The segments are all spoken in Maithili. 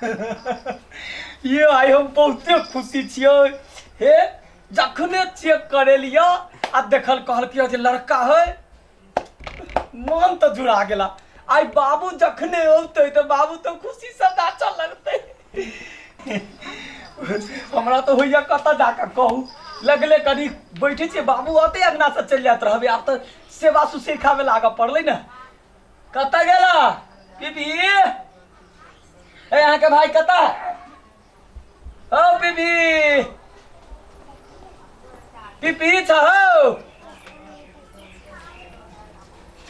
ये आइ हम बहुते खुशी छियै। हे जखने चेक करेलियै आ देखल कहलकै जे लड़का है, मन तऽ जुड़ा गेला। आइ बाबू जखने औतै तऽ बाबू तऽ खुशी से नाचऽ लगतै। हमरा तऽ होइया कतऽ जाकऽ कहू, लगले कनि बैठे छियै, बाबू औतै अंगना से चलि जाइत रहबै। आब तऽ सेवा सुश्रुषामे लागऽ पड़लै ने। कतऽ गेला पीपी? ए अहाँके भाई कतऽ है? ओ पीपी, पीपी छ हौ,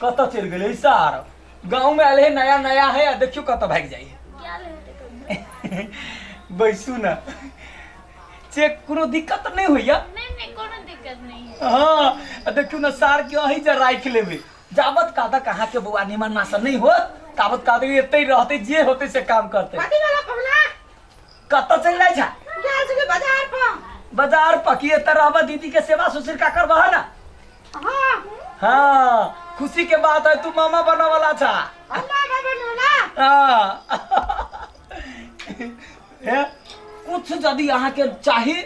कतऽ चलि गेलै सार? गाँव में आयल है नया नया है आ देखियौ कतऽ भागि जाइ है। बैसू ने, चेक कोनो दिक्कत तऽ नहि होइया? नहीं नहीं, कोनो दिक्कत नहीं है। हाँ, आ देखियौ ने सार के अहीं जे राखि लेबै, जाबत कातक अहाँके बौआ निमन मासा नहि होत ताबत कातक एतै रहतै, जे होतै से काम करतै। कथी वाला पहुना? कतऽ चलि जाइ छै? गेल छली बाजार पर। बाजार पर की एतऽ रहबह? दीदी के सेवा सुश्रूषा करबह ने? हाँ। हाँ, खुशी के बात है, तू मामा बना वाला छा। हम मामा बनवला। हाँ, हे कुछ यदि अहाँके चाही,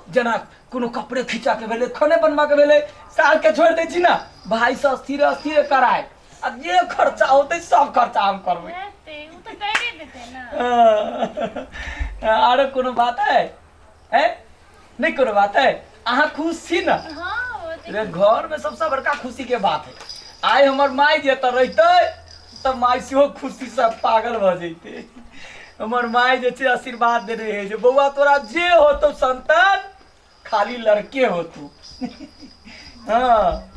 जेना कोनो कपड़े खींचा के भेलै, खाने बनबा के भेलै, साल के छोड़ि दै छी ने, भाई से स्थिर स्थिर कराय आ जे खर्चा होतै सब खर्चा हम करबै। हेतै, उ तऽ करिए देतै ने। आरो कोनो बात है? है नहीं कोनो बात है? अहाँ खुश छी ने? हाँ, वो तऽ। रे घर में सबसे बड़का खुशी के बात है, आइ हमर माय जे तऽ रहितै तऽ माय सेहो खुशी से पागल भऽ जैते। हमर माय जे छै आशीर्वाद देने है जे बौआ तोरा जे होतौ संतान खाली लड़के होतौ। हाँ,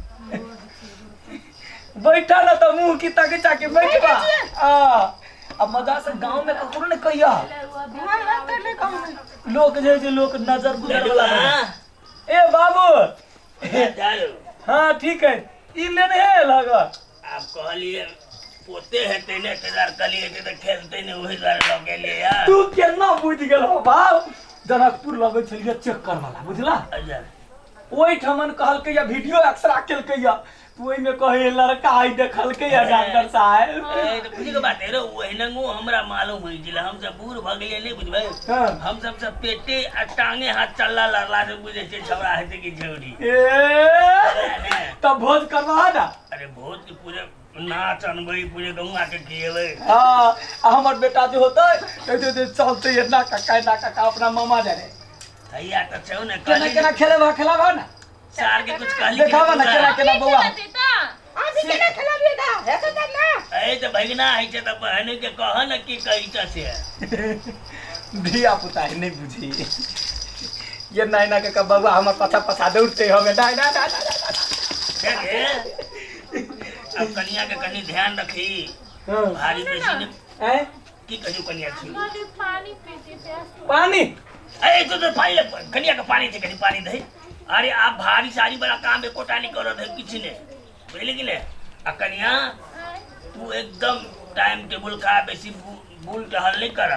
बैठा ना तऽ मुँह की तके चाके बैठबा। हाँ, आ मजा से गाँव में ककरो ने कहिया। हमर बात तऽ नहि कहू। लोक जे है जे लोक नजर गुजर वाला बने। ए बाबू। दारू। हाँ ठीक है, ई लेने है लग। आब कहलिए पोते हेतै ने, ताहि दुआरे कहलिए हेतै तऽ खेलतै ने, ओहि दुआरे लऽ गेलियै यार। तू केना बुझि गेल हो बाप? जनकपुर लगै छलियै चेक करवाला, बुझला? अच्छा। ओहिठमन कहलकै या वीडियो एक्सरा केलकै या तऽ ओहिमे कहै लड़का है, देखलकै या डॉक्टर साहेब। ए, तऽ बुझि के बात है रे, ओहिनंगो हमरा मालूम होइ छलै। हम सब बूढ़ भऽ गेलियै, नहि बुझबै? हाँ। हम सब सब पेटे आ टांगे हाथ चलला लड़ला से बुझै छियै छौड़ा हेतै कि छौड़ी। ए तब भोज करवा ना। अरे भोज के पूरे नाच अनबै, पूरे गौआ के खिएबै। हाँ, आ हमर बेटा जे होतै कहते जे चलते एना काका एना काका अपना मामा जाने। हैया तऽ छौ ने। केना कहली केना खेलेबा, खेलाबा ना। सार के कुछ कहली? देखाबा ना केना केना बौआ। खेलतै तऽ। अभी केना खेलबियै तऽ हेतै तब ने। ए तऽ भगिना होइ छै तऽ बहन के कह ने की कहै छ से। धिया पुता है, नहीं बुझी। ये नाइ ना के बौआ हमर पाछा पाछा दौड़ते हमे नाइ ना ना ना ना। देख हे, अब कनिया के कनि ध्यान रखी। हाँ। भारी बेसी ने। हैं? की कहियो कनिया छी? कहली पानी पीती, प्यास। पानी। ए तो पानी ले, कनिया के पानी छै, कनि पानी दही। अरे आप भारी सारी वाला काम एकोटा नहीं करत है किछु ने, बुझली कि ने? आ कनिया तू एकदम टाइम टेबुल खा, बेसी बुल टहल नहीं कर,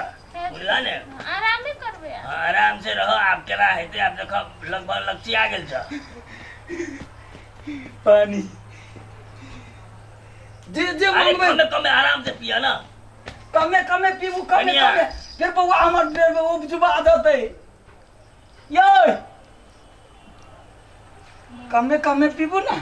बुझला ने? आरामे करबै आब। हाँ, आराम से रहो। आब केना हेतै आब देख, लगभग लक्ष्य आ गेल छ। पानी जे जे अरे मंगबै। कमे कमे आराम से पिया ना। कमे कमे पीबू, कमे। कनिया। कमे फिर बौआ हमर देह में उपजुबा देतै। यै कमे कमे पीबू ना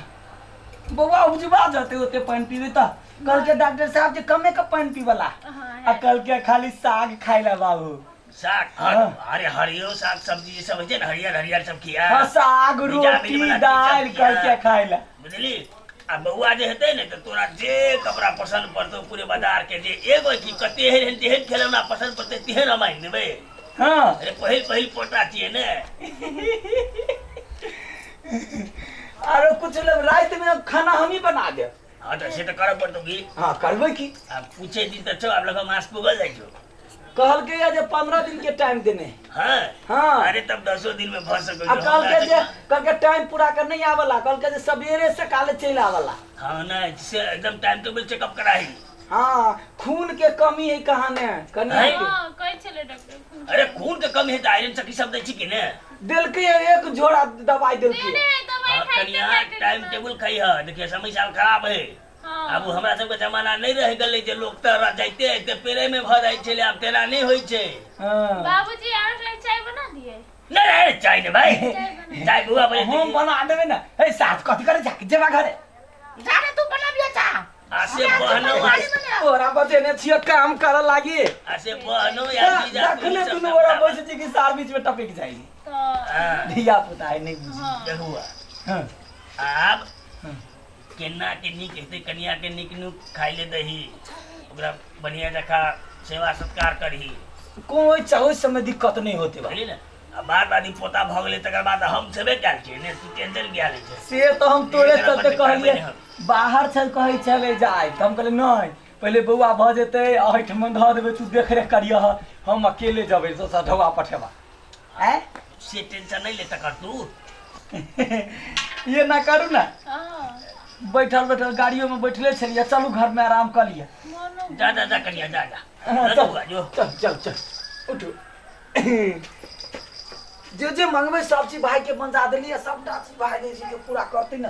बौआ, उपजुबा जेतै ओते पानि पीबै तऽ। कहलकै डॉक्टर साहब जे कमे के पानि पीबला। हाँ। आ कहलकै खाली साग खाइ ला बाबू। साग? हाँ। अरे हरियो साग सब्जी सब होइ छै ने, हरियर हरियर सब खिया। हाँ, साग विटामिन रोटी वाला चीज सब दालि खिया। कहलकै खाइ ला। बुझली? आ बौआ जे हेतै ने तऽ तोरा जे कपड़ा पसन्द पड़तौ पूरे बाजार के, जे एगो की कते एहन तेहन खेलौना पसन्द पड़तै तेहन हम आनि देबै। हाँ। अरे पहिल पहिल पोटा छियै ने। आरो कुछ लेब? राति में खाना हम ही बना देब। हाँ तऽ से तऽ करऽ पड़तौ की। हाँ, करबै की। आब पूछे दिन तऽ छौ, आब लगभग मास पुगल जाइ छौ। कहलकै या जे 15 दिन के टाइम देने है। हाँ। हाँ। अरे तब 10 दिन में भऽ सकै आ छौ। कहलकै हमरा जे कहलकै टाइम पूरा कर नहीं आवेला, कहलकै जे सवेरे से काले चलि आवेला। हाँ, नहीं से एकदम टाइम टेबुल चेकअप कराही। हाँ, खून के कमी है कहाँ ने कनिया है? के। हाँ, कहै छलै डॉक्टर खून। अरे खून के कमी है तऽ आयरन सब की सब दै छी कि ने? देलकै है, एक झोरा दवाई देलकै। देने है दवाई। हाँ, खाइते कनिया खाइते टाइम दिमाग- टेबुल खाई है, देखिए समय साल खराब है। हाँ। आब ओ हमरा सबके जमाना नहि रहि गेलै जे लोक तऽ जाइते अइते पेड़े मे भऽ जाइ छलै, आब तेना नहि होइ छै। हाँ। बाबूजी अहाँ के चाय बना दिए? नहि नहि, चाय नहि भाई, चाय बना। चाय बौआ बने। हम बना देबै ने। हे साथ कथी करे जा जेबा घरे? जा रे, तू बनाबियो चाह। आ से बहनो आ तोरा बजेने छियो काम करऽ लागी। आ से बहनो या जीजा जखने दुनू गोरा बैसै छी कि सार बीच में टपकि जाइ। तो हाँ। धिया पुता है, नहीं बुझी। हाँ। देखू, हाँ। आब हाँ। केना के नीक हेतै, कनिया के नीक नुक खाइ ले दही, ओकरा बढ़िया जकाँ सेवा सत्कार करही। कोई चाहो समय दिक्कत नहीं होते बा। बुझली ने? आ बाद बाद ई पोता भऽ गेलै तकर बाद हम छेबे कयल छियै ने, तू टेंशन किया लै छै? से तो हम तोरे एकरा चलते पर कहलिए नहि हम। बाहर छल कहै छलै जाय तऽ हम कहलियै नहि, पहिले बौआ भऽ जेतै एहिठमन धऽ देबै, तू देखरेख करियह, हम अकेले जेबै दोसर ढौआ पठेबा। आँय से टेंशन नहि ले तकर तू। ये ना करू ना। हाँ। बैठल बैठल गाड़ियों में बैठले छलियै, चलू घर में आराम कऽ लिअ। मोनो जा जा जा कनिया, जा जा। हाँ, जा चल। बौआ, जो। चल चल चल, उठू। जे जे मंगबै सब चीज भाई के बंजा देलियै, सबटा चीज भाई जे छै के पूरा करतै ने।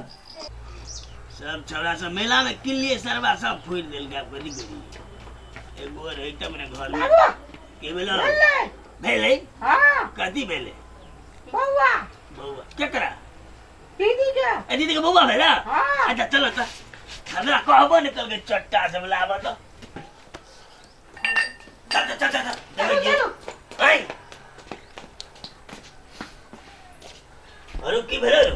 सब छौड़ा सब मेला में किनलिए सरबा सब फोड़ि देलकै। आब कथी करियै? एगो रहै तब ने घर में। बाबू। के भेलो? भेलै। भेलै? हाँ। कथी भेलै? बौआ। बौआ केकरा? दीदी के। ए दीदी के बौआ भेला? हाँ। अच्छा चलो तऽ, हमरा कहबो नहि कलकै चट्टा सब लाबऽ तऽ। चल चल चल चल। चलू चलू। आइ अरे की भेलो?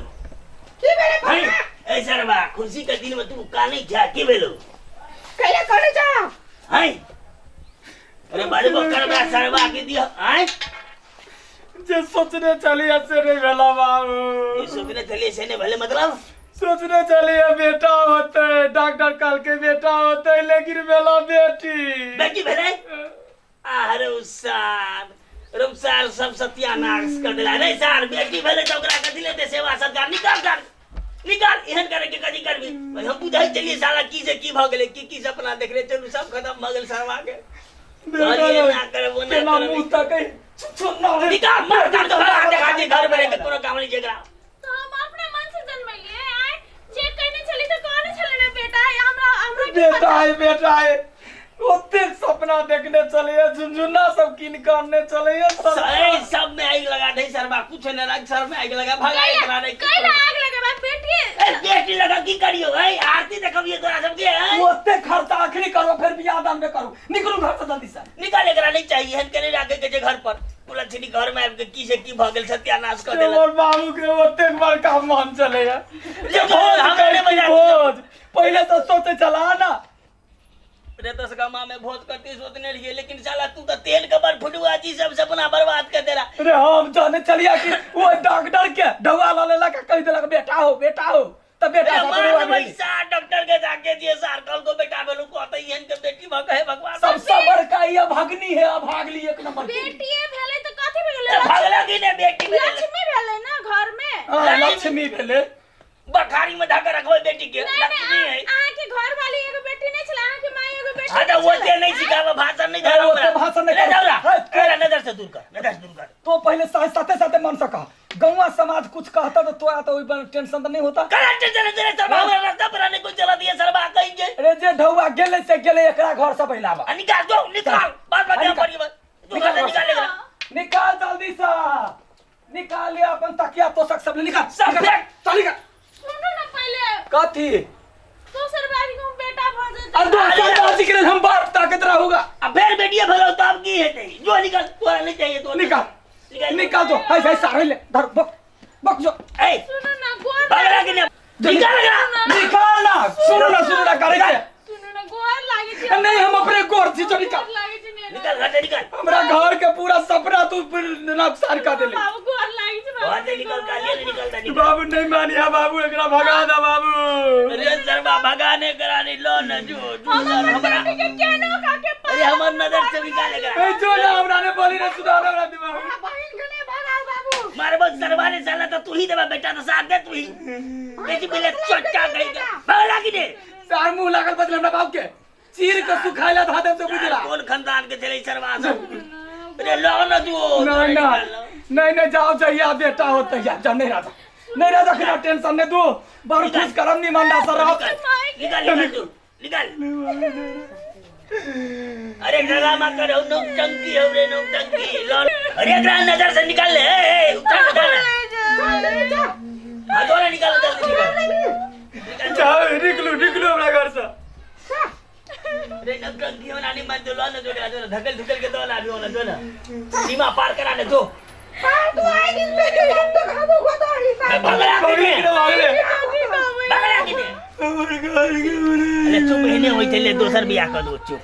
की भेलै हाय बौआ? ए सरबा, खुशी के दिन में तू कानै छा, की भेलो? कहिया करै जा? हाय अरे बड़े बकर सरबा के दियो। आय जे सोचने चलिए से नहीं भेला बाबू। ये सोचने चलिए से नहीं भले मतलब? सोचने चलिए बेटा होते, डॉक्टर कल के बेटा होते, लेकिन भेला बेटी। बेटी भेलै? अरे उसार रमसार सब सत्यानाश कर देला रे सार। बेटी भेलै तऽ ओकरा कथी लेते सेवा सत्कार? निकाल कर निकाल, एहन करे के कथी करबी? हम बुझै चलिए साला की से की भऽ गेलै, की की सपना देखले चलू, सब खत्म भऽ गेल सरवा के। कहलियै ना करबो ना केना करबो। मुंह तकै छुछुन्ना रे। निकाल, मार कर दो, देखा जे घर में रह के कोनो काम नहीं छै एकरा। तो हम अपने मन से जन्मलिए आय, चेक करने छली तो कहने छले रे बेटा है, हमरा हमरा की बेटा पता? है, बेटा है, ओतेक सपना देखने चले, झुनझुना सब कीन के आनने चले सब। ए, सब में आग लगा दे सरवा, कुछ न लग, सर में आग लगा भगा एकरा नहीं। कैला आग लगेबा बेटी? ए बेटी लगा की करियो? ए आरती देखबियो तोरा सबके? ए ओतेक खर्चा अखनी करो, फिर बियाह दान में करू। निकलू घर से जल्दी से। निकाल, एकरा नहीं चाहिए, एहन के नहीं राखे के छै घर पर। कुलक्षणी घर में आबि के की से की भऽ गेल, सत्यानाश कऽ देलक। हमर बाबू के ओतेक बड़का मन चले ले, हमरा नहि मजा। भोज पहिले तो सोचे चला ना रे दस गमा में भोज करती सोचने रहिए, लेकिन साला तू तो तेल के बड़ फुटुआ जी, सब सपना बर्बाद कर देला। अरे हम जाने चलिया कि वो डॉक्टर के ढौआ ल लेलक आ कहि देलक बेटा हो बेटा हो, तऽ बेटा अरे साथे मार ढौआ देबै भेलै। सार डॉक्टर के जाके दिए सार कल को बेटा भेलू कहते एहन के बेटी भऽ कहे भगवान। सबसे बड़का ई अभाग्नि है, अभागली एक नंबर के। बेटिए भेलै तऽ कथी भेलै? भगला की ने बेटी भेलै? लक्ष्मी भेलै ना घर में। हाँ, लक्ष्मी भेलै। बखारी में धक्का रखबै बेटी के। नहीं नहीं, लक्ष्मी है। अहाँ के घर वाली एगो बेटी नहीं छलै, अहाँ के माई एगो बेटी हाँ तो नहीं ओते छलै। नहीं सिखाबो, भाषण नहीं अरे धरो। ओते भाषण नहीं करो। दौड़ा है, तेरा नजर से दूर कर, नजर से दूर कर। तो पहले साथे साथे मन से कह, गौवा समाज कुछ कहता तो तोरा तो ओहि पर टेंशन तो नहीं होता? करा टेंशन तेरे सरबा, हमरा रास्ता पर आने को चला दिया सरबा कहीं के। अरे जे ढौआ गेले से गेले, एकरा घर से पहले आबा। आ निकाल दो, निकाल बात बात निकाल। पड़ी बस तू निकाल घर से घर निकाल से। एकरा। निकाल जल्दी से निकाल, ले अपन तकिया तोशक सब ले, निकाल सब निकाल। फेंक। चल निकाल। सुनू ना पहले। कथी? दोसर बारी को बेटा भऽ जेतै। अरे दोसर बाजी के लेल हम बाप ताकत रहूगा। अब फिर बेटिया भलो तो अब की हेतै? जो निकाल, तोरा नहीं चाहिए तो निकाल। निकाल। निकाल दो, हाय हाय सारे ले धर बक बक जो। ए सुनू ना गोर भगला की ने निकाल एकरा। निकाल ना, सुनो ना, सुनो ना करे छै। सुनू ना, गोर लागै छै। नहीं, हम अपने गोर छी, जो निकाल। गोर लागै छै ने। निकाल घर से निकाल। हमरा घर के पूरा सपना तू नुकसान कर देली। बाबू गोर लागै छै घर से निकाल, कालिया ने निकल निकाल। बाबू नहीं मानिया बाबू, एकरा भगा दा बाबू। अरे सरबा भगाने कराने लो न जो जो हम अपन हमरा बेटी के केनो खा के अरे हमर नजर से निकाल एकरा। ए जो ना हमरा ने बोली ने सुधार हमरा दिमाग। हमरा बहिन के नहीं भगाओ बाबू। मारबो सरबा ने साला तो तू ही देबा बेटा तो साथ दे तू ही बेटी पहले चट्टा गई के भगला की ने। सार मुंह लागल बदल हमरा बाप के चीर के सुखाइला धा देब से बुझला। कोन खानदान के छलै सरबा सब? अरे लो न तू। नहीं ना, नहीं नहीं, जाओ जाइए, बेटा होते या जाओ, नहीं राजा नहीं राजा खिला टेंशन नहीं दू बड़ खुश करम नहीं मंडा सर निकाल निकाल निकाल तू निकाल। अरे ड्रामा करो नौटंकी हो रे नौटंकी लॉल। अरे एकरा नजर से निकाल ले। ए, ए, उठा निकाल। हां दोरा निकाल जल्दी निकाल निकाल। जाओ निकलू निकलू हमरा घर से। अरे नौटंकी होना नहीं मन जो लो ना जो जो धकेल धुकेल के दो ना अभी होना जो ना सीमा पार कराने दो। तू आइ दिन से हम तो खाबो को तो हिसाब भगला भागले किने भागले। भगला किने। हमर घर के अरे चुप एने होई छलै दोसर बियाह कऽ दो चुप।